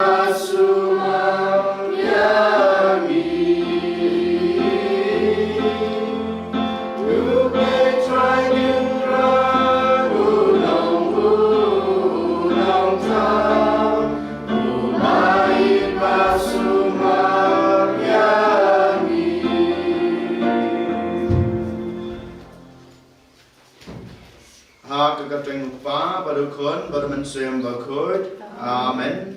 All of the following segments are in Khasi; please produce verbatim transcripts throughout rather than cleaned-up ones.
Ha ka kyrteng u Kpa bad u Khun bad u Mynsiem Bakhuid. Amen.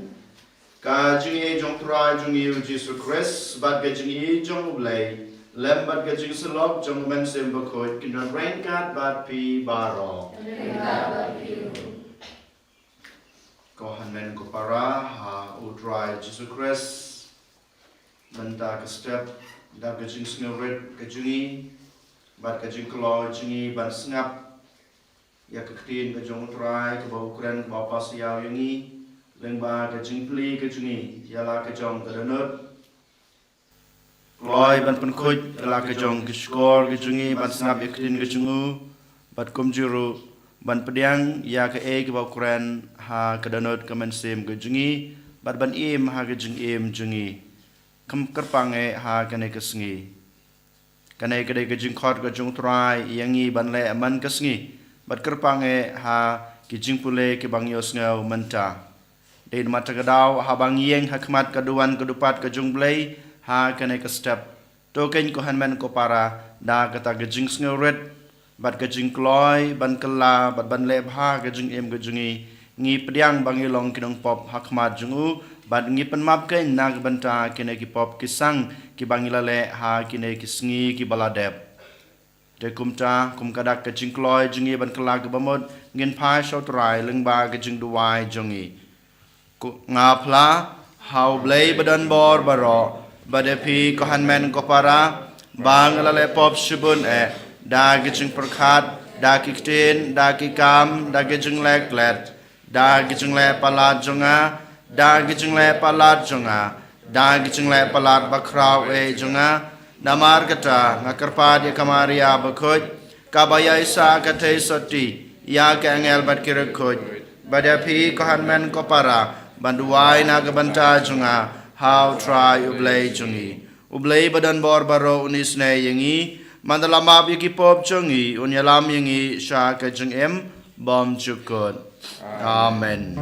Ka jingïeit jong u Trai jong ngi u Jisu Khrist bad ka jingïeit jong u Blei lem bad ka jingsyllok jong u Mynsiem Bakhuid kin don ryngkat bad phi baroh. Ko hynmen ko para ha u Trai Jisu Khrist, mynta ka step da ka jingsngewrit ka jong ngi bad ka jingkloi jong ngi ban sngap ïa ka ktien ka jong u Trai kaba u kren kaba u pasiaw ïa ngi, lyngba ka jingplie ka jong ngi ïa la ka jong ka dohnud. Kloi ban pynkhuid ïa la ka jong ki shkor ka jong ngi ban sngap ïa ka ktien ka jong u, bad kumjuh ruh ban pdiang ïa kaei kaba u kren ha ka dohnud ka mynsiem ka jong ngi, bad ban im ha ka jingim jong ngi. Kyrpang eh ha kane ka sngi. Kane ka dei ka jingkhot ka jong u Trai ïa ngi ban leh man ka sngi, bad kyrpang eh ha ki jingpule kiba ngi ïohsngew mynta. Dei namar kata ka daw haba ngi ïeng ha khmat ka duwan ka dupat ka jong u Blei ha kane ka step, to keiñ ko hynmen ko para, da kata ka jingsngewrit bad ka jingkloi ban kylla bad ban leh bha ka jingim ka jong ngi, ngi pdiang ba ngi long ki nongpop ha khmat jong u, bad ngi pynmap keiñ na ka bynta kine ki pop ki sang kiba ngi la leh ha kine ki sngi kiba la dep. Te kumta, kum ka dak ka jingkloi jong ngi ban kylla kaba mut, ngin phai sha u Trai lyngba ka jingduwai jong ngi. Ko, nga phla ha u Blei ba don bor baroh, bad ïa phi ko hynmen ko para, ba nga la leh pop shibun eh, da ki jingpyrkhat, da ki ktien, da ki kam, da ki jingleh klet, da ki jingleh palat jong nga, da ki jingleh palat jong nga, da ki jingleh palat bakhraw eh jong nga. Namar kata nga kyrpad ïa ka Maria bakhuid, kaba ïaisah ka theisotti ïa ki angel bad ki riewkhuid, bad ïa phi ko hynmen ko para, ban duwai na ka bynta jong nga ha u Trai u Blei jong ngi. U Blei ba don bor baroh un isynei ïa ngi, man da la map ïa ki pop jong ngi, un ïalam ïa ngi sha ka jingim bymjukut. Amen.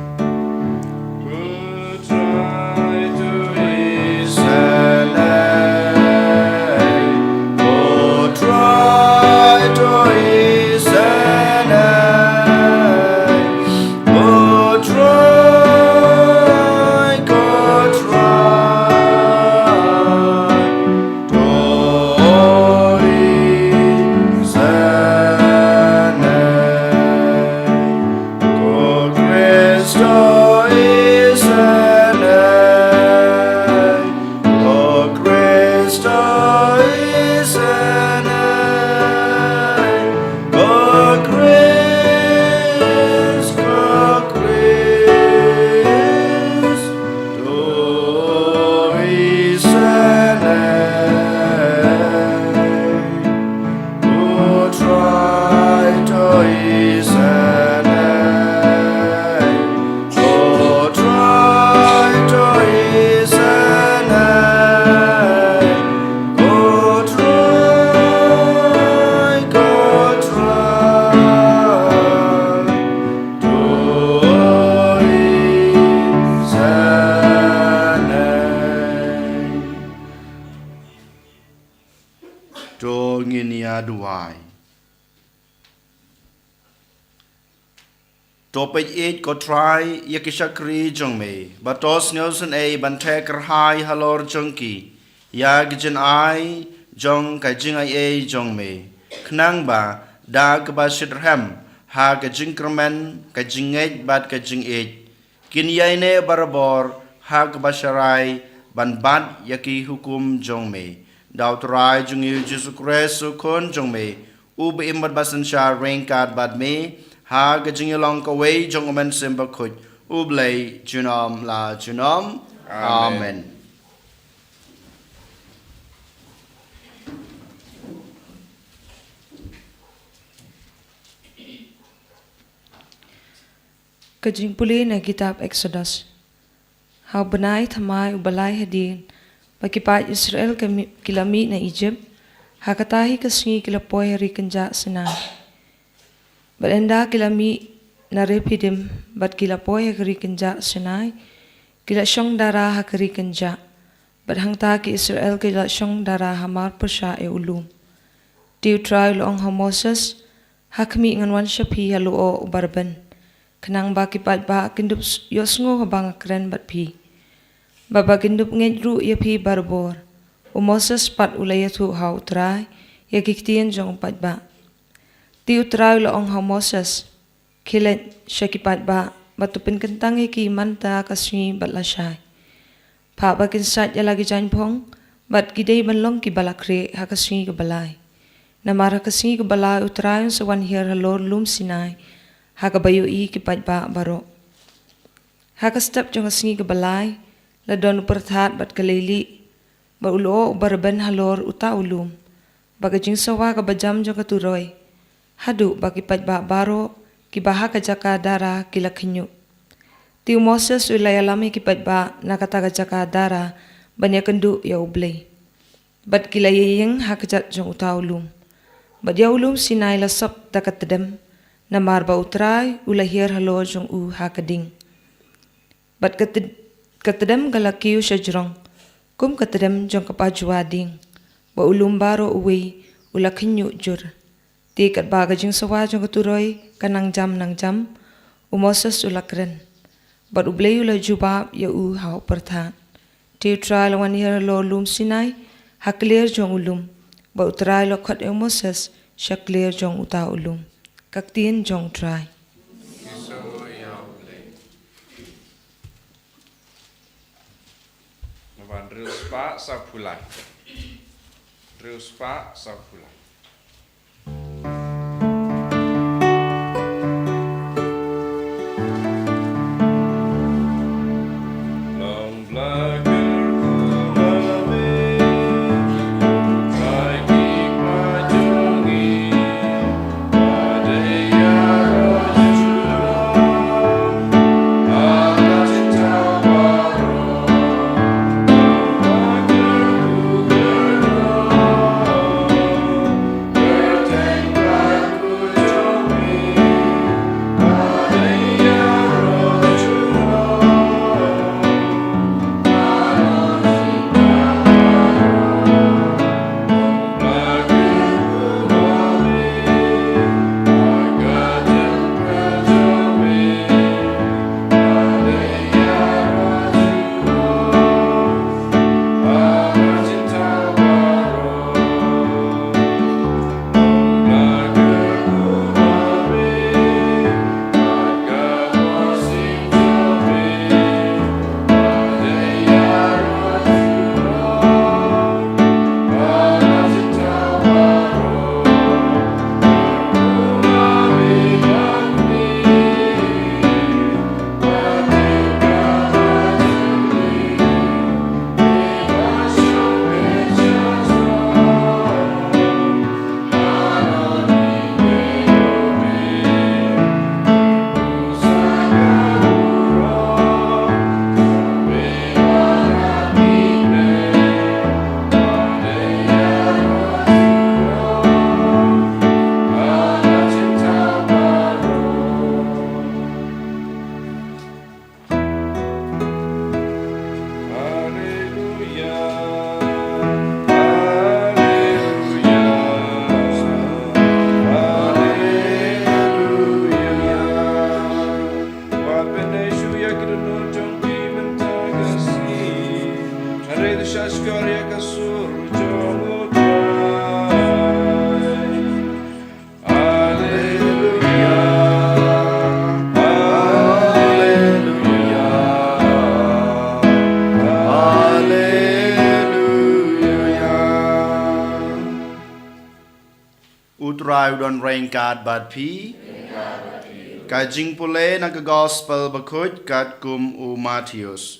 To ngin ïa duwai. To peit ïeit ko Trai ïa ki shakri jong me, bad to sngewsynei ban theh kyrhai halor jong ki ïa ki jingai jong ka jingaiei jong me, khnang ba da kaba shitrhem ha ka jingkyrmen, ka jingngeit bad ka jingïeit, kin ïaineh barabor ha kaba sharai ban bat ïa ki hukum jong me. Da u Trai jong ngi u Jisu Khrist u Khun jong me, uba im bad ba synshar ryngkat bad me ha ka jingïalong kawei jong u Mynsiem Bakhuid, U Blei junom la junom. Amen. Amen. Ka jingpule na kitab Exodus. ha u bnai thymmai uba lai hadien ba ki paid Israel ki la mih na Ijipt, ha kata hi ka sngi ki la poi ha ri kynjah Sinai. Bad ynda ki la mih na Rephidim bad ki la poi ha ka ri kynjah Sinai, ki la shong dara ha ka ri kynjah. Bad hangta ki Israel ki la shong dara hamar pyrshah ïa u lum. Te U Trai u la ong ha u Moses, ha khmih ngan wan sha phi ha lyoh uba rben, khnang ba ki paidbah kin dup ïohsngew haba nga kren bad phi, bad ba kin dup ngeit ruh ïa phi barabor. U Moses pat u la ïathuh ha U Trai ïa ki ktien jong u paidbah. Te U Trai u la ong ha u Moses, khie leit sha ki paidbah bad to pynkyntang ïa ki mynta ka sngi bad lashai. Phah ba kin sait ïa la ki jaiñphong bad ki dei ban long kiba la khrieh ha ka sngi kaba lai. Namar ha ka sngi kaba lai U Trai un sa wan hiar halor lum Sinai, ha kaba ïohi ki paidbah baroh. Ha ka step jong ka sngi kaba lai la don u pyrthat bad ka leilieh, bad u lyoh uba rben halor uta u lum, bad ka jingsawa kaba jam jong ka turoi, haduh ba ki paidbah baroh kiba ha ka jaka dara ki la khynñiuh. Te u Moses u la ïalam ïa ki paidbah na kata ka jaka dara ban ïakynduh ïa U Blei. Bad ki la ïaïeng ha kjat jong uta u lum. Bad ïa u lum Sinai la sop da ka tdem, namar ba U Trai u la hiar halor jong u ha ka ding. Bad ka td-, ka tdem ka la kiew shajrong kum ka tdem jong ka pajua dieng, bad u lum baroh uwei u la khynñiuh jur. Te katba ka jingsawa jong ka turoi ka nang jam nang jam, u Moses u la kren, bad U Blei u la jubab ïa u ha u pyrthat. Te U Trai u la wan hiar halor lum Sinai ha kliar jong u lum, bad U Trai u la khot ïa u Moses sha kliar jong uta u lum. Ka ktien jong U Trai. Naba hynriew spah sawphew lai. Hynriew spah sawphew lai. Haleluya. Haleluya. Haleluya. Wat pynïaid shuh ïa ki dohnud jong phi mynta ka sngi. Hynrei to shahshkor ïa ka sur jong U Trai. Haleluya, haleluya, haleluya. U Trai u don ryngkat bad phi. Ka jingpule na ka Gospel bakhuid katkum u Mathaios.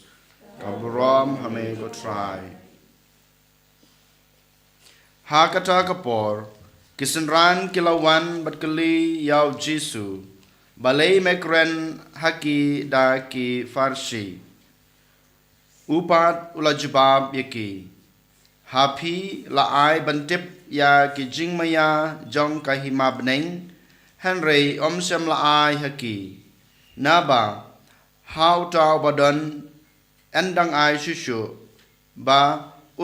Ka burom ha me ko Trai. Ha kata ka por, ki synran ki la wan bad kylli ïa u Jisu, balei me kren ha ki da ki Pharshi. U pat u la jubab ïa ki, ha phi la ai ban tip ïa ki jingmaïa jong ka hima bneng, hynrei ym shym la ai ha ki. Naba ha uta uba don, yn dang ai shuh shuh, ba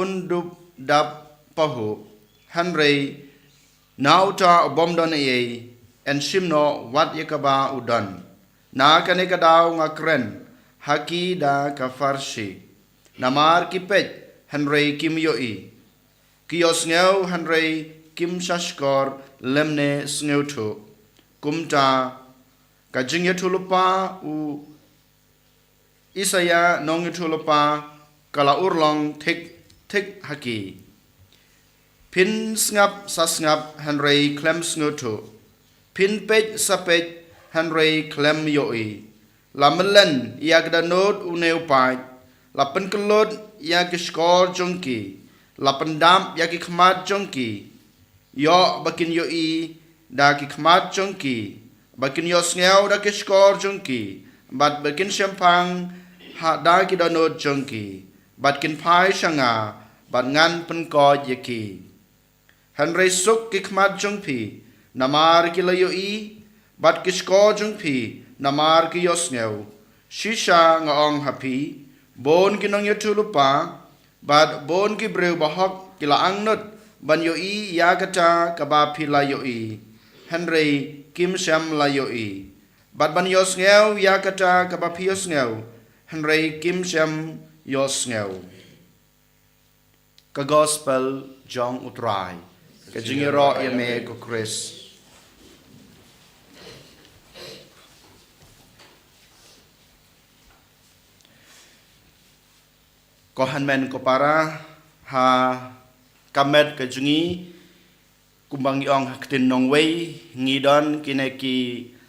un dup dap pahuh, hynrei na uta u bym don ei ei, yn shim noh wat ïa kaba u don. Na kane ka daw nga kren ha ki da ka pharshi. Namar ki peit, hynrei kim ïohi, ki ïohsngew, hynrei kim shahshkor lymne sngewthuh. Kumta ka jingïathuhlypa u Isaïah nongïathuhlypa ka la urlong thik thik ha ki. Phin sngap sa sngap, hynrei khlem sngewthuh. Phin peit sa peit, hynrei khlem ïohi. La myllen ïa ka dohnud une u paid, la pynkyllut ïa ki shkor jong ki, la pyndap ïa ki khmat jong ki. Ïoh ba kin ïohi da ki khmat jong ki, ba kin ïohsngew da ki shkor jong ki, bad ba kin shemphang ha da ki dohnud jong ki, bad kin phai sha nga, bad ngan pynkoit ïa ki. Hynrei suk ki khmat jong phi, namar ki la ïohi, bad ki shkor jong phi, namar ki ïohsngew. Shisha nga ong ha phi, bun ki nongïathuhlypa bad bun ki briew bahok ki la angnud ban ïohi ïa kata kaba phi la ïohi, hynrei kim shym la ïohi. Bad ban ïohsngew ïa kata kaba phi ïohsngew, hynrei kim shym ïohsngew. Ka Gospel jong u Trai. Ka jingïaroh ïa me, ko Khrist. Ko hynmen ko para, ha ka met ka jong ngi, kumba ngi ong ha ktien nongwei, ngi don kine ki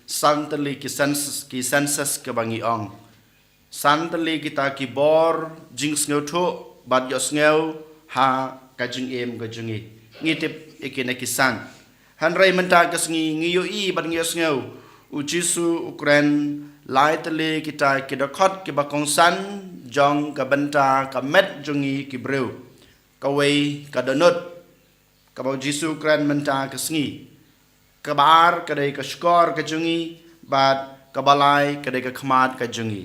san tylli ki census, ki census kaba ngi ong. San tylli kita ki bor jingsngewthuh bad ïohsngew ha ka jingim ka jong ngi. Ngi tip ïa kine ki san. Hynrei mynta ka sngi ngi ïohi bad ngi ïohsngew, u Jisu u kren lai tylli kita ki dkhot kiba kongsan jong ka bynta ka met jong ngi ki briew. Kawei ka dohnud, kaba u Jisu u kren mynta ka sngi. Kaba ar ka dei ka shkor ka jong ngi, bad kaba lai ka dei ka khmat ka jong ngi.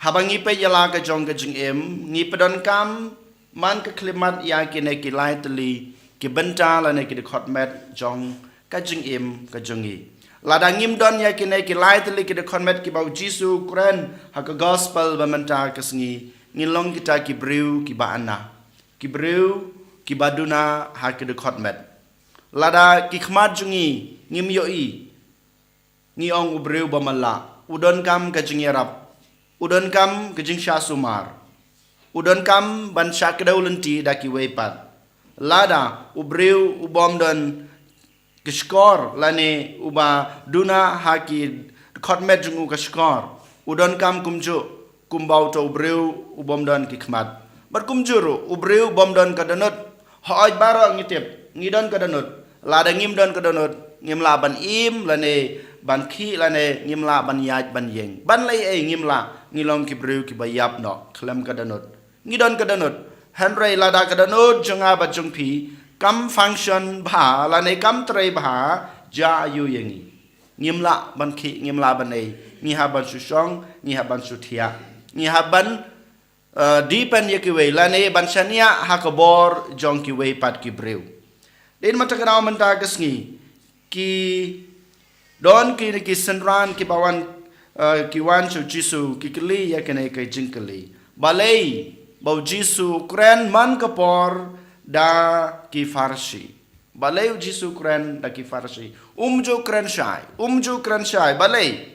Haba ngi peit ïa la ka jong ka jingim, ngi pyndonkam man ka khyllipmat ïa kine ki lai tylli ki bynta lane ki dkhot met jong ka jingim ka jong ngi. Lada ngim don ïa kine ki lai tylli ki dkhot met kiba u Jisu u kren ha ka Gospel ba mynta ka sngi, ngin long kita ki briew kiba ana, ki briew kiba duna ha ki dkhot met. Lada ki khmat jong ngi ngim ïohi, ngi ong u briew ba matlah, u donkam ka jingïarap, u donkam ka jingshah sumar, u donkam ban shah kdew lynti da kiwei pat. Lada u briew u bym don ka shkor lane uba duna ha ki dkhot met jong u ka shkor, u donkam kumjuh kumba uto u briew u bym don ki khmat. Bad kumjuh ruh u briew u bym don ka dohnud. Hooid baroh ngi tip, ngi don ka dohnud. Lada ngim don ka dohnud, ngim lah ban im lane ban khih lane ngim lah ban ïaid ban ïeng. Ban leh ei ngim lah, ngi long ki briew kiba ïap noh khlem ka dohnud. Ngi don ka dohnud. Hynrei lada ka dohnud jong nga bad jong phi kam function bha lane kam trei bha, jia aiu ïa ngi? Ngim lah ban khih, ngim lah ban ei. Ngi hap ban shu shong, ngi hap ban shu thiah. Ngi hap ban, eh, depend ïa kiwei lane ban shaniah ha ka bor jong kiwei pat ki briew. Dei mynta ka daw mynta ka sngi, ki don ki, ki synran kiba wan, eh, ki wan sha u Jisu, ki kylli ïa kane ka jingkylli. Balei ba u Jisu u kren man ka por da ki Pharshi? Balei u Jisu u kren da ki Pharshi? Um ju kren shai, um ju kren shai. Balei?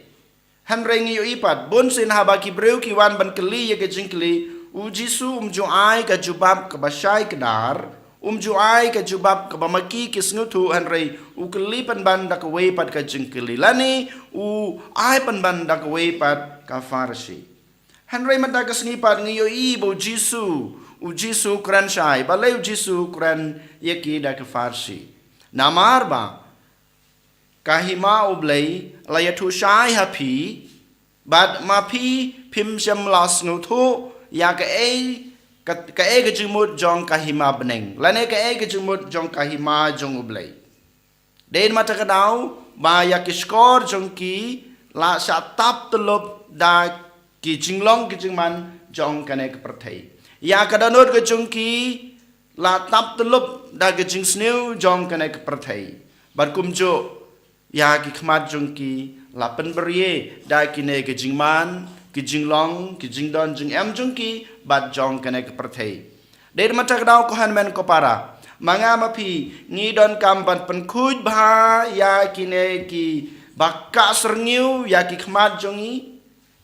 Hynrei ngi ïohi pat, bunsien haba ki briew ki wan ban kylli ïa ka jingkylli, u Jisu um ju ai ka jubab kaba shai kdar, um ju ai ka jubab kaba ma ki ki sngewthuh, hynrei u kylli pynban da kawei pat ka jingkylli. Lane u ai pynban da kawei pat ka Pharshi. Hynrei mynta ka sngi pat ngi ïohi ba u Jisu, u Jisu u kren shai. Balei u Jisu u kren ïa ki da ki Pharshi? Namar ba ka hima U Blei la ïathuh shai ha phi, bad ma phi phim shym la sngewthuh ïa kaei ka, kaei ka jingmut jong ka hima bneng, lane kaei ka jingmut jong ka hima jong U Blei. Dei namar kata ka daw ba ïa ki shkor jong ki la shah tap tyllup da ki jinglong ki jingman jong kane ka pyrthei. Ïa ka dohnud ka jong ki la tap tyllup da ki jingsniew jong kane ka pyrthei. Bad kumjuh ïa ki khmat jong ki la pynbria da kine ki jingman, ki jinglong, ki jingdon jingem jong ki bad jong kane ka pyrthei. Dei namar kata ka daw ko hynmen ko para, ma nga ma phi ngi donkam ban pynkhuid bha ïa kine kiba kah syrngiew ïa ki khmat jong ngi,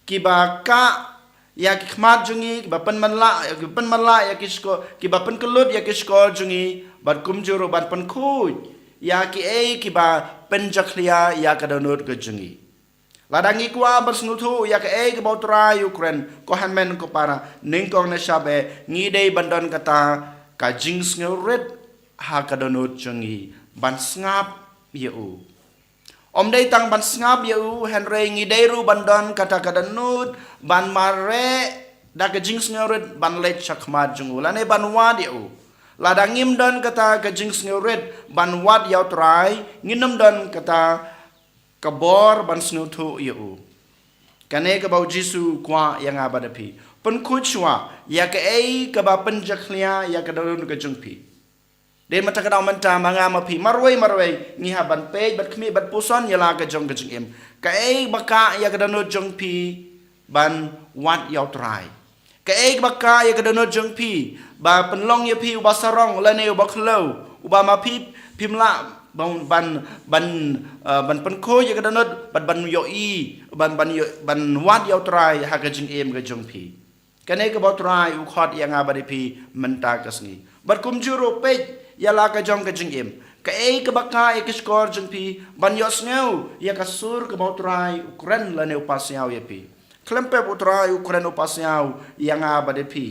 kiba kah ïa ki khmat jong ngi, kiba pynmanlah, kiba pynmanlah ïa ki shkor, kiba pynkyllut ïa ki shkor jong ngi, bad kumjuh ruh ban pynkhuid ïa kiei kiba pynjakhlia ïa ka dohnud ka jong ngi. Lada ngi kwah ban sngewthuh ïa kaei kaba U Trai u kren, ko hynmen ko para, nyngkong nyngshap eh ngi dei ban don kata ka jingsngewrit ha ka dohnud jong ngi ban sngap ïa u. Ym dei tang ban sngap ïa u, hynrei ngi dei ruh ban don kata ka dohnud ban mareh da ka jingsngewrit ban leit sha khmat jong u lane ban wad ïa u. Lada ngim don kata ka jingsngewrit ban wad ïa U Trai, ngin ym don kata ka bor ban sngewthuh ïa u. Kane kaba U Jisu u kwah ïa nga bad ïa phi. Pynkhuid shuwa ïa kaei kaba pynjakhlia ïa ka dohnud ka jong phi. Dei namar kata ka daw mynta ma nga ma phi marwei marwei ngi hap ban peit bad khmih bad puson ïa la ka jong ka jingim. Kaei ba kah ïa ka dohnud jong phi ban wad ïa U Trai? Kaei ba kah ïa ka dohnud jong phi ba pynlong ïa phi uba sarong lane uba khlaw, uba ma phi phim lah ban, ban, ban, eh, ban pynkhuid ïa ka dohnud bad ban ïohi, ban, ban ïoh, ban wad ïa U Trai ha ka jingim ka jong phi? Kane kaba U Trai u khot ïa nga bad ïa phi mynta ka sngi. Bad kumjuh ruh peit ïa la ka jong ka jingim. Kaei kaba kah ïa ki shkor jong phi ban ïohsngew ïa ka sur kaba U Trai u kren lane u pasiaw ïa phi? Khlem pep U Trai u kren u pasiaw ïa nga bad ïa phi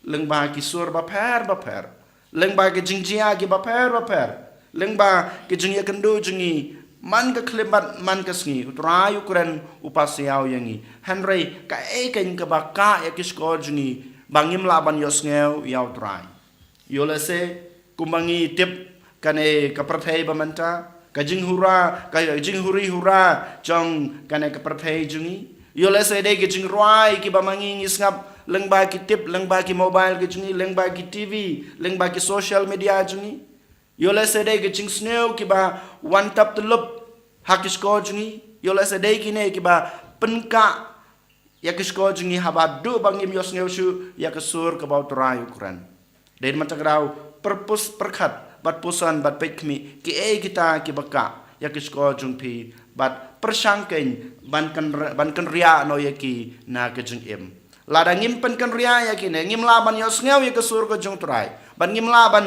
lyngba ki sur bapher bapher, lyngba ki jingjia ki bapher bapher, lyngba ki jingïakynduh jong ngi man ka khyllipmat man ka sngi. U Trai u kren u pasiaw ïa ngi. Hynrei kaei keiñ kaba kah ïa ki shkor jong ngi ba ngim lah ban ïohsngew ïa U Trai? Ïoh lehse kumba ngi tip kane ka pyrthei ba mynta, ka jinghura, ka jinghuri hura jong kane ka pyrthei jong ngi. Ïoh lehse dei ki jingrwai kiba ma ngi ngi sngap lyngba ki tip, lyngba ki mobile ki jong ngi, lyngba ki T V, lyngba ki social media jong ngi. Ïoh lehse dei ki jingsniew kiba wan tap tyllup ha ki shkor jong ngi. Ïoh lehse dei kine kiba pynkah ïa ki shkor jong ngi haba duh ba ngim ïohsngew shuh ïa ka sur kaba U Trai u kren. Dei namar kata ka daw pyrpus pyrkhat bad puson bad peit khmih kiei kita kiba kah ïa ki shkor jong phi bad pyrshang keiñ ban kynr-, ban kynriah noh ïa ki na ka jingim. Lada ngim pynkynriah ïa kine ngim lah ban ïohsngew ïa ka sur ka jong U Trai bad ngim lah ban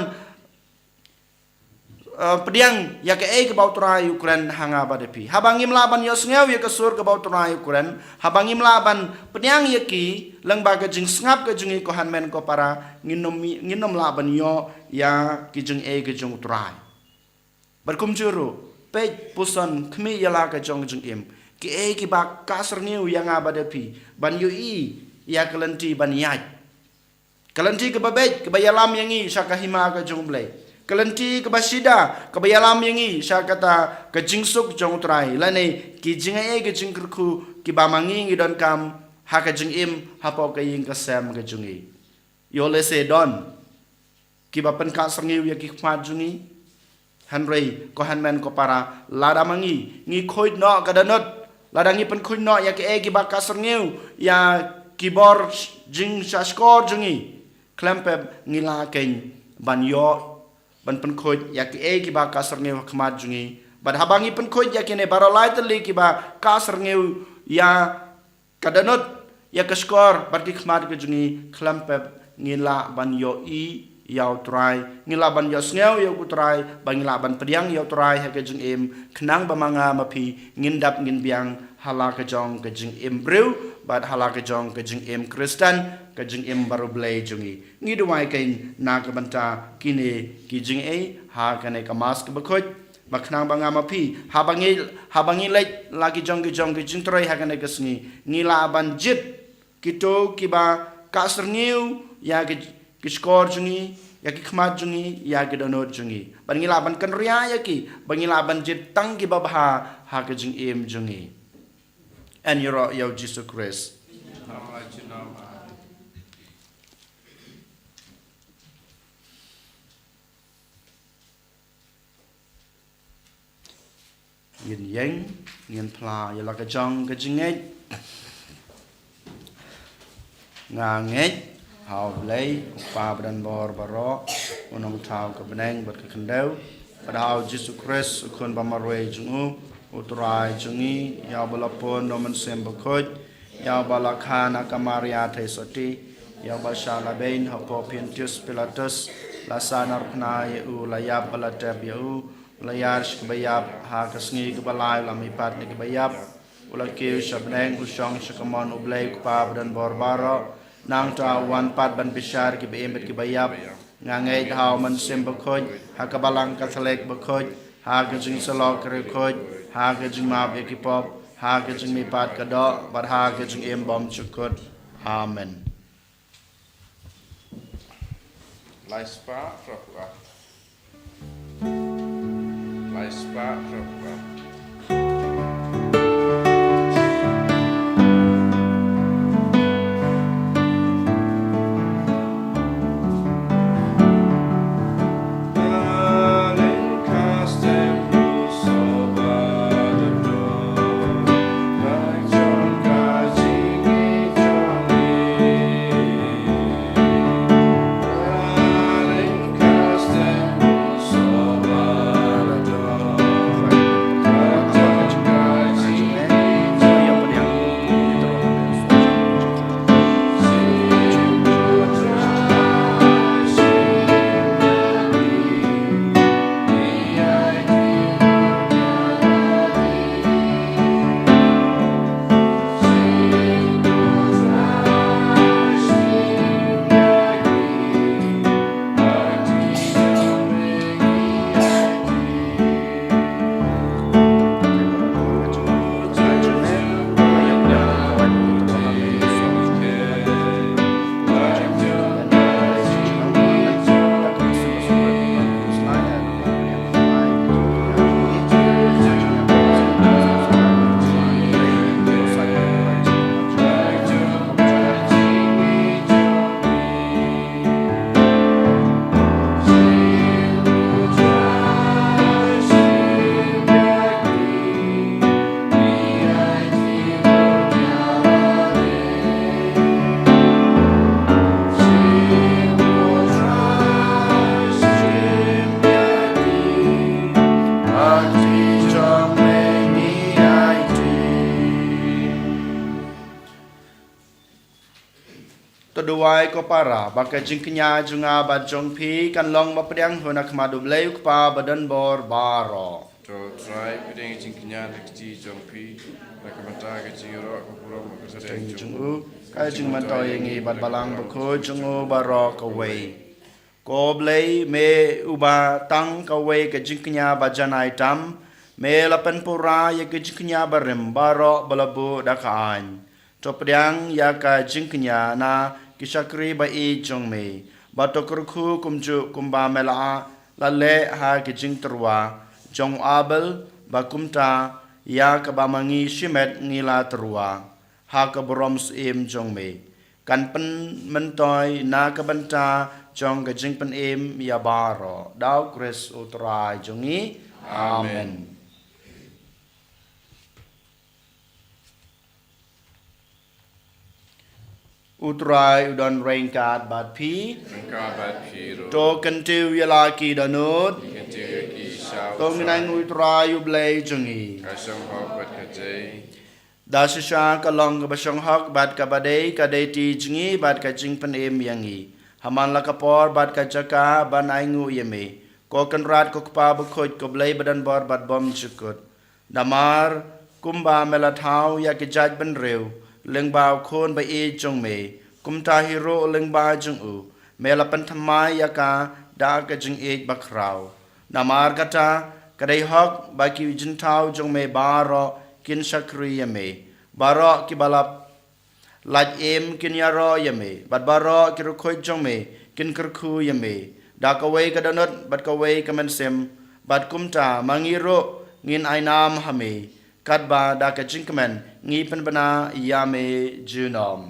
eh, pdiang ïa kaei kaba U Trai u kren ha nga bad ïa phi. Haba ngim lah ban ïohsngew ïa ka sur kaba U Trai u kren, haba ngim lah ban pdiang ïa ki lyngba ka jingsngap ka jong ngi ko hynmen ko para, ngin ym, ngin ym lah ban ïoh ïa ki jingeh ka jong U Trai. Bad kumjuh ruh peit puson khmih ïa la ka jong ka jingim. Kiei kiba kah syrngiew ïa nga bad ïa phi ban ïohi ïa ka lynti ban ïaid. Ka lynti kaba beit kaba ïalam ïa ngi sha ka hima ka jong U Blei. Ka lynti kaba shida kaba ïalam ïa ngi sha kata ka jingsuk jong U Trai lane ki jingaiei ka jingkyrkhu kiba ma ngi ngi donkam ha ka jingim hapoh ka ïing ka sem ka jong ngi. Ïoh lehse don kiba pynkah syrngiew ïa ki khmat jong ngi. Hynrei ko hynmen ko para, lada ma ngi ngi khuid noh ka dohnud, lada ngi pynkhuid noh ïa kiei kiba kah syrngiew ïa ki bor jingshahshkor jong ngi, khlem pep ngi lah keiñ ban ïoh ban pynkhuid ïa kiei kiba kah syrngiew ha khmat jong ngi. Bad haba ngi pynkhuid ïa kine baroh lai tylli kiba kah syrngiew ïa ka dohnud, ïa ka shkor bad ki khmat ka jong ngi, khlem pep ngi lah ban ïohi ïa U Trai, ngi lah ban ïohsngew ïa U Trai, ba ngi lah ban pdiang ïa U Trai ha ka jingim, khnang ba ma nga ma phi ngin dap ngin biang ha la ka jong ka jingim briew bad ha la ka jong ka jingim Khristan, ka jingim bariewblei jong ngi. Ngi duwai keiñ na ka bynta kine ki jingaiei ha kane ka Mass kaba khuid. Ba khnang ba nga ma phi, haba ngi, haba ngi leit la ki jong ki jong ki jingtrei ha kane ka sngi, ngi lah ban jied kito kiba Ka syrngiew ïa ki, ki shkor jong ngi, ïa ki khmat jong ngi, ïa ki dohnud jong ngi. Ban ngi lah ban kynriah ïa ki, ban ngi lah ban jied tang ki babha ha ka jingim jong ngi. Yn ïaroh ïa u Jisu Khrist. Ngin ïeng, ngin phla ïa la ka jong ka jingngeit. Nga ngeit ha U Blei, U Kpa badonbor baroh, U Nongthaw ka bneng bad ka khyndew, bad ha U Jisu Khrist, U Khun bamarwei jong u, U Trai jong ngi, ïa uba la pun da U Mynsiem Bakhuid, ïa uba la kha na ka Maria Theisotti, ïa uba shah la beiñ hapoh Pontius Pilatus, la sahnarphna ïa u, la ïap bad la tep ïa u, u la ïar sha kaba ïap, ha ka sngi kaba lai u la mihpat na ki baïap, u la kiew sha bneng, u shong sha kamon U Blei U Kpa badonbor baroh. Nangta u wan pat ban bishar ki ba im bad ki baïap. Nga ngeit ha U Mynsiem Bakhuid, ha ka Balang Katholik bakhuid, ha ka jingïasyllok riewkhuid, ha ka jingmap ïa ki pop, ha ka jingmihpat ka doh, bad ha ka jingim bymjukut. Amen. Lai spah phra phew ar. Lai spah phra phew ar. To duwai ko para, ba ka jingkñia jong nga bad jong phi kan long ba pdiang ha khmat U Blei U Kpa badonbor baroh. To Trai, pdiang jingkñia na ka kti jong phi, na ka bynta ka jingïaroh ka burom ka kyrteng jong u, ka jingmyntoi ïa ngi bad Balang Bakhuid jong u baroh kawei. Ko Blei, me uba tang kawei ka jingkñia ba janai tam, me la pynpura ïa ka jingkñia barim baroh ba la buh da ka aiñ. To pdiang ïa ka jingkñia na ki shakri ba ïeit jong me, ba to kyrkhu kumjuh kumba me la, la leh ha ka jingtyrwa jong u Abel, ba kumta ïa kaba ma ngi shimet ngi la tyrwa ha ka burom syiem jong me. Kan pynmyntoi na ka bynta jong ka jingpynim ïa baroh. Da U Khrist U Trai jong ngi. Amen. Amen. U Trai u don ryngkat bad phi. Ryngkat bad phi ruh. To kyntiew ïa la ki dohnud. Kyntiew ïa ki sha U Trai. To ngin ainguh ïa U Trai U Blei jong ngi. Ka shong hok bad ka dei. Da shisha ka long kaba shong hok bad kaba dei, ka dei kti jong ngi bad ka jingpynim ïa ngi. Ha man la ka por bad ka jaka ban ainguh ïa me, ko Kynrad ko Kpa Bakhuid, ko Blei badonbor bad bymjukut. Namar kumba me la thaw ïa ki jaitbynriew lyngba u Khun ba ïeit jong me, kumta hi ruh lyngba jong u me la pynthymmai ïa ka da ka jingïeit bakhraw. Namar kata, ka dei hok ba ki jingthaw jong me baroh kin shakri ïa me. Baroh kiba la, lait im kin ïaroh ïa me, bad baroh ki riewkhuid jong me kin kyrkhu ïa me. Da kawei ka dohnud bad kawei ka mynsiem, bad kumta ma ngi ruh ngin ai nam ha me, katba da ka jingkmen ngi pynbna ïa me junom.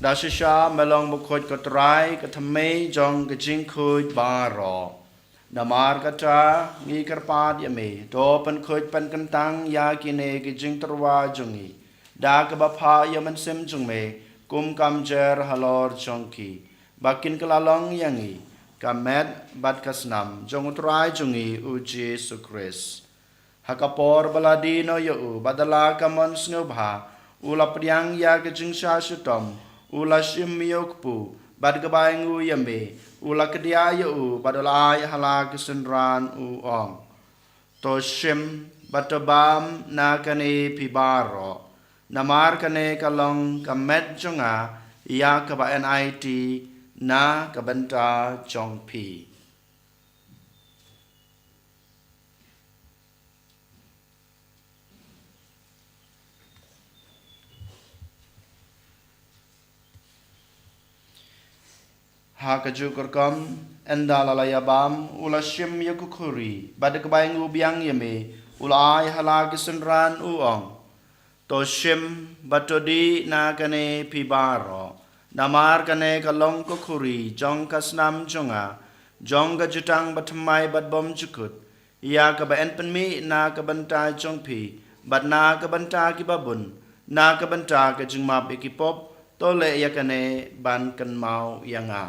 Da shisha me long bakhuid ko Trai, ka thymmei jong ka jingkhuid baroh. Namar kata ngi kyrpad ïa me, to pynkhuid pynkyntang ïa kine ki jingtyrwa jong ngi da kaba phah ïa u Mynsiem jong me kum ka mjer halor jong ki, ba kin kylla long ïa ngi ka met bad ka snam jong u Trai jong ngi u Jisu Khrist. Ha ka por ba la die noh ïa u, bad da la ka mon sngewbha, u la pdiang ïa ka jingshah shitom, u la shim ïa u kpu, bad kaba ainguh ïa me, u la kdiah ïa u, bad u la ai ha la ki synran, u ong: To shim bad to bam na kane phi baroh, namar kane ka long ka met jong nga ïa kaba enai ti na ka bynta jong phi. Ha kajuh ka rukom, ynda la la ïa bam, u la shim ïa ka khuri, bad da kaba ainguh biang ïa me, u la ai ha la ki synran, u ong: To shim bad to dih na kane phi baroh, namar kane ka long ka khuri jong ka snam jong nga, jong ka jutang bathymmai bad bymjukut, ïa kaba yn pynmih na ka bynta jong phi bad na ka bynta kiba bun, na ka bynta ka jingmap ïa ki pop. To leh ïa kane ban kynmaw ïa nga.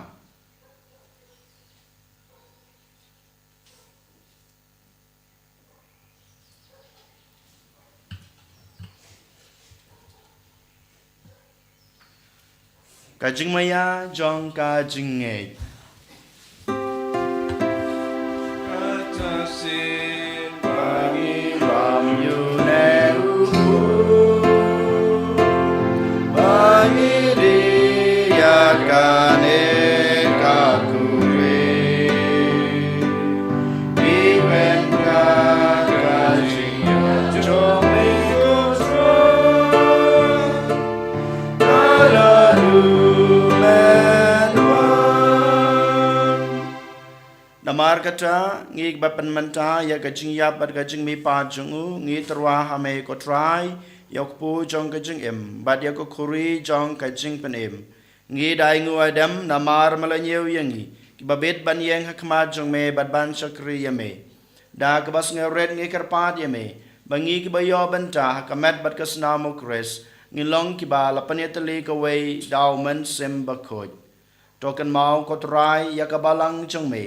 Ka jingmaïa jong ka jingngeit. Kata shisien ba ngi bam ïa une u, ba ngi dih ïa kane ka khuri, ngi pynkylla ka jingïap jong me, ko Trai. Namar kata, ngi ba pynmynta ïa ka jingïap bad ka jingmihpat jong u, ngi tyrwa ha me ko Trai, ïa u kpu jong ka jingim, bad ïa ka khuri jong ka jingpynim. Ngi da ainguh aidem namar me la ñiew ïa ngi, kiba bit ban ïeng ha khmat jong me bad ban shakri ïa me. Da kaba sngewrit ngi kyrpad ïa me, ba ngi kiba ïoh bynta ha ka met bad ka snam u Khrist, ngin long kiba la pynïatylli kawei da u Mynsiem Bakhuid. To kynmaw ko Trai ïa ka balang jong me,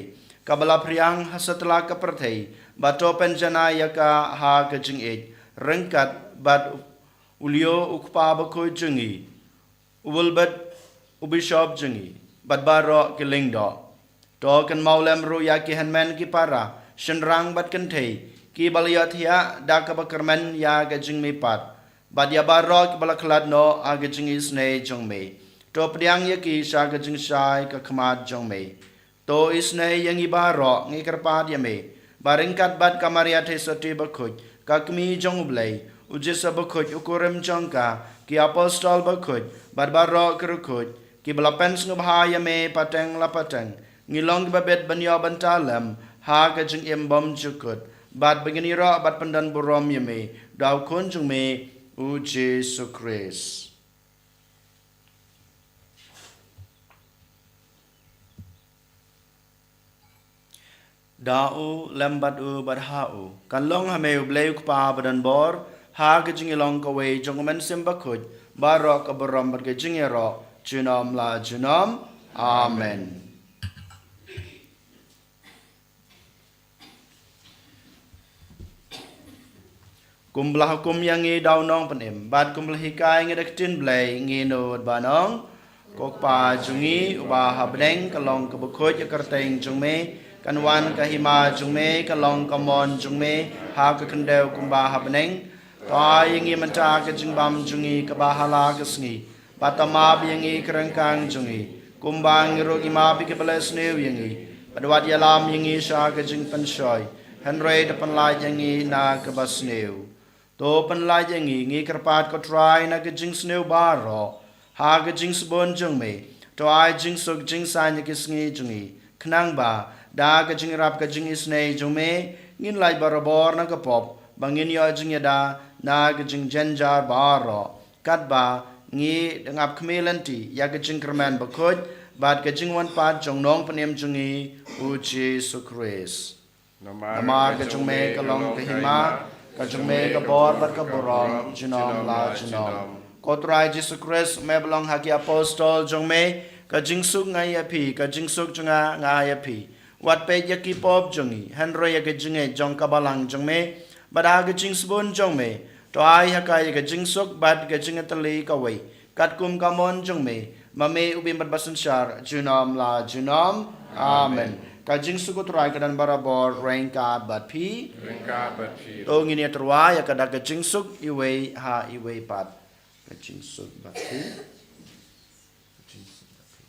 kaba la phriang ha satlak ka pyrthei, bad to pynjanai ïa ka ha ka jingïeit, ryngkat bad u Leo u kpa bakhuid jong ngi, u Wilbert u bishop jong ngi, bad baroh ki lyngdoh. To kynmaw lem ruh ïa ki hynmen ki para, shynrang bad kynthei, kiba la ïohthiah da kaba kyrmen ïa ka jingmihpat, bad ïa baroh kiba la khlad noh ha ka jingisynei jong me. To pdiang ïa ki sha ka jingshai ka khmat jong me. To isynei ïa ngi baroh, ngi kyrpad ïa me, ba ryngkat bad ka Maria Theisotti bakhuid, ka Kmie jong u Blei, U Jisu bakhuid, u kurim jong ka, ki apostol bakhuid, bad baroh ki riewkhuid, kiba la pynsngewbha ïa me pateng la pateng, ngi long kiba bit ban ïoh bynta lem ha ka jingim bymjukut, bad ba ngin ïaroh bad pyndonburom ïa me da u Khun jong me, u Jisu Khrist. Da u, lem bad u, bad ha u, kan long ha me U Blei U Kpa badonbor, ha ka jingïalong kawei jong U Mynsiem Bakhuid, baroh ka burom bad ka jingïaroh, junom la junom. Amen. Kumba la hukum ïa ngi da u Nongpynim, bad kumba la hikai ïa ngi da ka ktien Blei, ngi nud ban ong: Ko Kpa jong ngi uba ha bneng, ka long kaba khuid ïa ka kyrteng jong me, kan wan ka hima jong me, ka long ka mon jong me ha ka khyndew kumba ha bneng. To ai ïa ngi mynta ka jingbam jong ngi kaba ha la ka sngi, bad to map ïa ngi ki ryngkang jong ngi, kumba ngi ruh ngi map ïa kiba leh sniew ïa ngi, bad wat ïalam ïa ngi sha ka jingpynshoi, hynrei to pynlait ïa ngi na kaba sniew. To pynlait ïa ngi, ngi kyrpad ko Trai, na ka jingsniew baroh, ha ka jingsbun jong me. To ai jingsuk jingsaiñ ïa ki sngi jong ngi, khnang ba da ka jingïarap ka jingisynei jong me, ngin lait barabor na ka pop, ba ngin ïoh jingïada na ka jingjynjar baroh, katba ngi dang ap khmih lynti ïa ka jingkyrmen bakhuid bad ka jingwan pat jong u Nongpynim jong ngi, u Jisu Khrist. Namar ka jong me ka long ka hima, ka jong me ka bor bad ka burom, junom la junom. Ko Trai Jisu Khrist, me ba la ong ha ki apostol jong me: Ka jingsuk nga ai ïa phi, ka jingsuk jong nga nga ai ïa phi. Wat peit ïa ki pop jong ngi, hynrei ïa ka jingngeit jong ka balang jong me, bad ha ka jingsbun jong me, to ai ha ka ïa ka jingsuk bad ka jingïatylli kawei, katkum ka mon jong me, ma me u bym bad basynshar, junom la junom. Amen. Ka jingsuk u Trai ka don barabor ryngkat bad phi. Ryngkat bad phi. To ngin ïatyrwa ïa ka da ka jingsuk iwei ha iwei pat. Ka jingsuk bad phi. Ka jingsuk bad phi.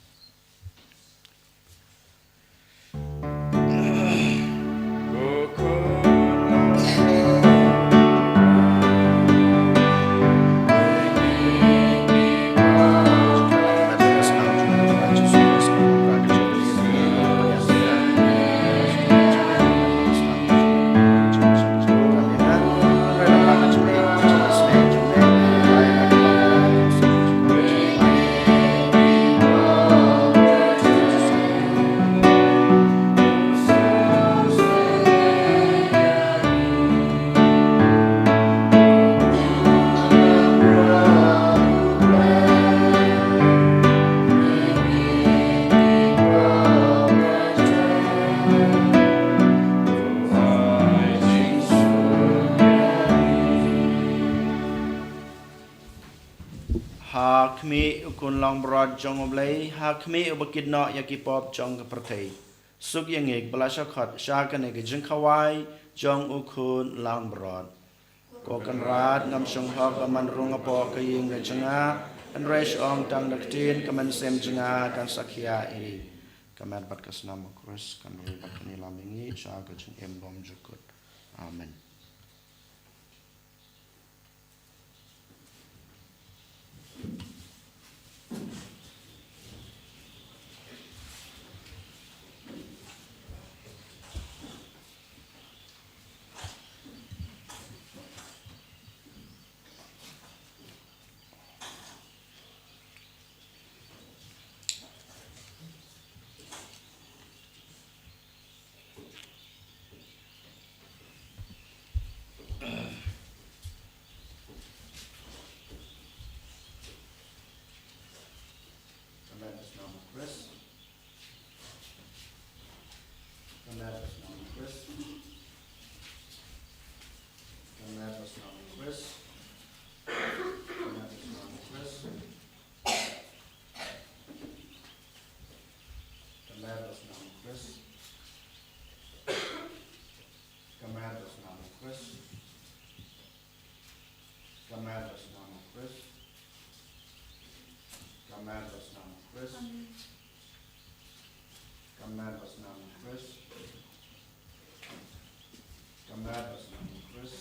Ha khmih u khun langbrot jong U Blei, ha khmih uba kit noh ïa ki pop jong ka pyrthei, suk ïa ngi kiba la shah khot sha kane ka jingkhawai jong u khun langbrot. Ko Kynrad, ngam shong hok ban rung hapoh ka ïing ka jong nga, hynrei shu ong tang da ka ktien, ka mynsiem jong nga kan sa khia hi. Ka met bad ka snam u Khrist kan ri bad kan ïalam ïa ngi sha ka jingim bymjukut. Amen. Ka met bad ka snam u Khrist. Ka met bad ka snam u Khrist. Ka met bad ka snam u Khrist. Ka met bad ka snam u Khrist. Ka met bad ka snam u Khrist. Ka met bad ka snam u Khrist. Ka met bad ka snam u Khrist. Ka met bad ka snam u Khrist. Ka met bad ka snam u Khrist. Ka met bad ka snam u Khrist.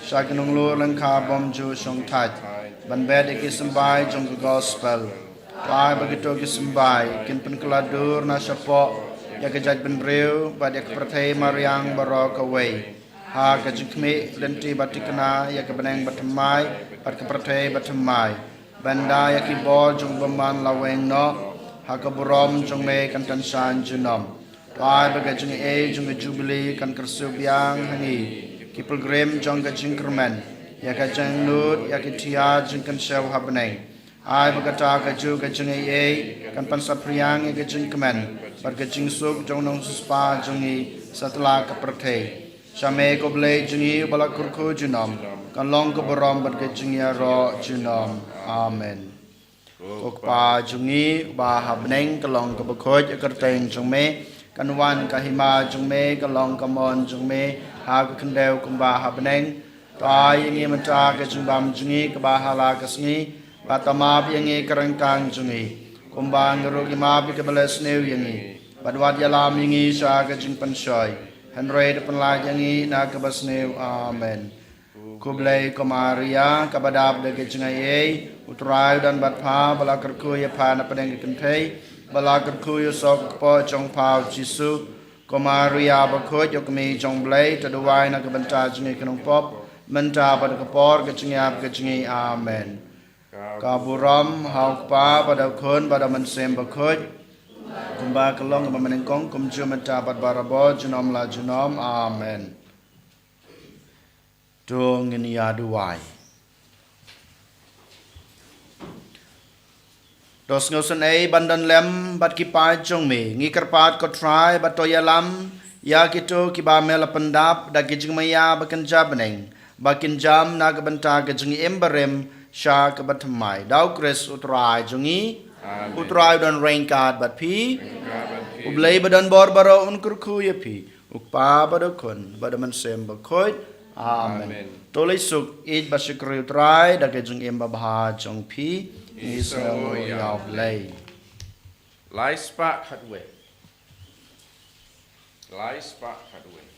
sha ki nonglur lyngkha bym ju shongthait, ban bet ïa ki symbai jong ka gospel. Ai ba kito ki symbai kin pynkylla dur na shapoh ïa ka jaitbynriew bad ïa ka pyrthei mariang baroh kawei, ha ka jingkhmih lynti ba thikna ïa ka bneng bathymmai bad ka pyrthei bathymmai, ban da ïa ki bor jong u bymman la weng noh, ha ka burom jong me kan tang shan junom. To ai ba ka jingaiei jong ka jubili kan kyrsiew biang ha ngi, ki pilgrim jong ka jingkyrmen, ïa ka jingnud ïa ki thiar jingkynshew ha bneng. Ai ba kata kajuh ka jingaiei kan pynsaphriang ïa ka jingkmen bad ka jingsuk jong u nongsiewspah jong ngi satlak ka pyrthei. Sha me ko Blei jong ngi uba la kyrkhu junom, kan long ka burom bad ka jingïaroh junom. Amen. Ko Kpa jong ngi uba ha bneng, ka long kaba khuid ïa ka kyrteng jong me, kan wan ka hima jong me, ka long ka mon jong me ha ka khyndew kumba ha bneng. To ai ïa ngi mynta ka jingbam jong ngi kaba ha la ka sngi, bad to map ïa ngi ka ryngkang jong ngi, kumba ngi ruh ngi map ïa kiba leh sniew ïa ngi, bad wat ïalam ïa ngi sha ka jingpynshoi, hynrei to pynlait ïa ngi na kaba sniew. Amen. Khublei ko Maria, kaba dap da ka jingaiei, U Trai u don bad pha, ba la kyrkhu ïa pha na pdeng ki kynthei, ba la kyrkhu ïa u soh ka kpoh jong pha u Jisu. Ko Maria bakhuid, ïa u Kmie jong u Blei, to duwai na ka bynta jong ngi ki nongpop, mynta bad ha ka por ka jingïap ka jong ngi. Amen. Ka burom ha u Kpa bad ha u Khun bad ha u Mynsiem Bakhuid, kumba ka long kaba mynnyngkong, kumjuh mynta bad barabor, junom la junom. Amen. To ngin ïa duwai. To sngewsynei ban don lem bad ki paid jong me, ngi kyrpad ko Trai, bad to ïalam ïa kito kiba me la pyndap da ki jingmaïa ba kynja bneng, ba kin jam na ka bynta ka jingim barim sha kaba thymmai. Da u Khrist U Trai jong ngi. Amen. U Trai u don ryngkat bad phi. Ryngkat bad phi. U Blei ba don bor baroh un kyrkhu ïa phi. U Kpa bad u Khun bad u Mynsiem Bakhuid. Amen. Amen. To leit suk ïeit bad shakri U Trai da ka jingim babha jong phi. Ngi sngew ïa U Blei. Lai spah khatwei. Lai spah khatwei.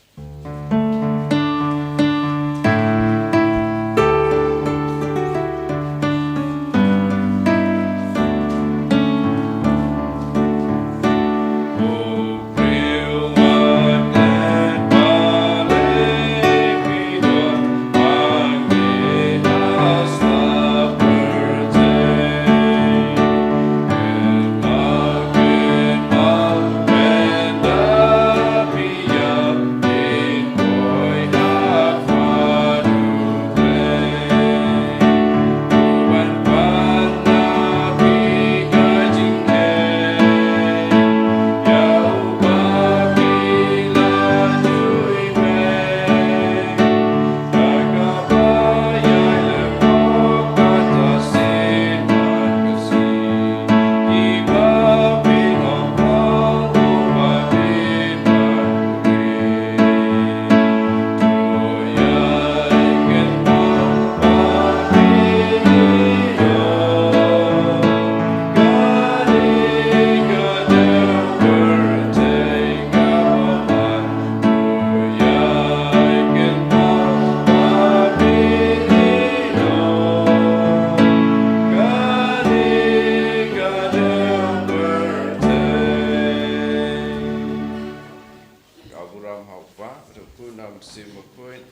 Ka burom ha u Kpa, bad ha u Khun, bad ha u Mynsiem Bakhuid.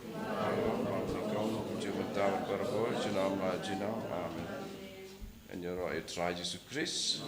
Kumjuh mynta bad barabor, junom la junom. Amen. Ngan ïaroh ïa u Trai Jisu Khrist.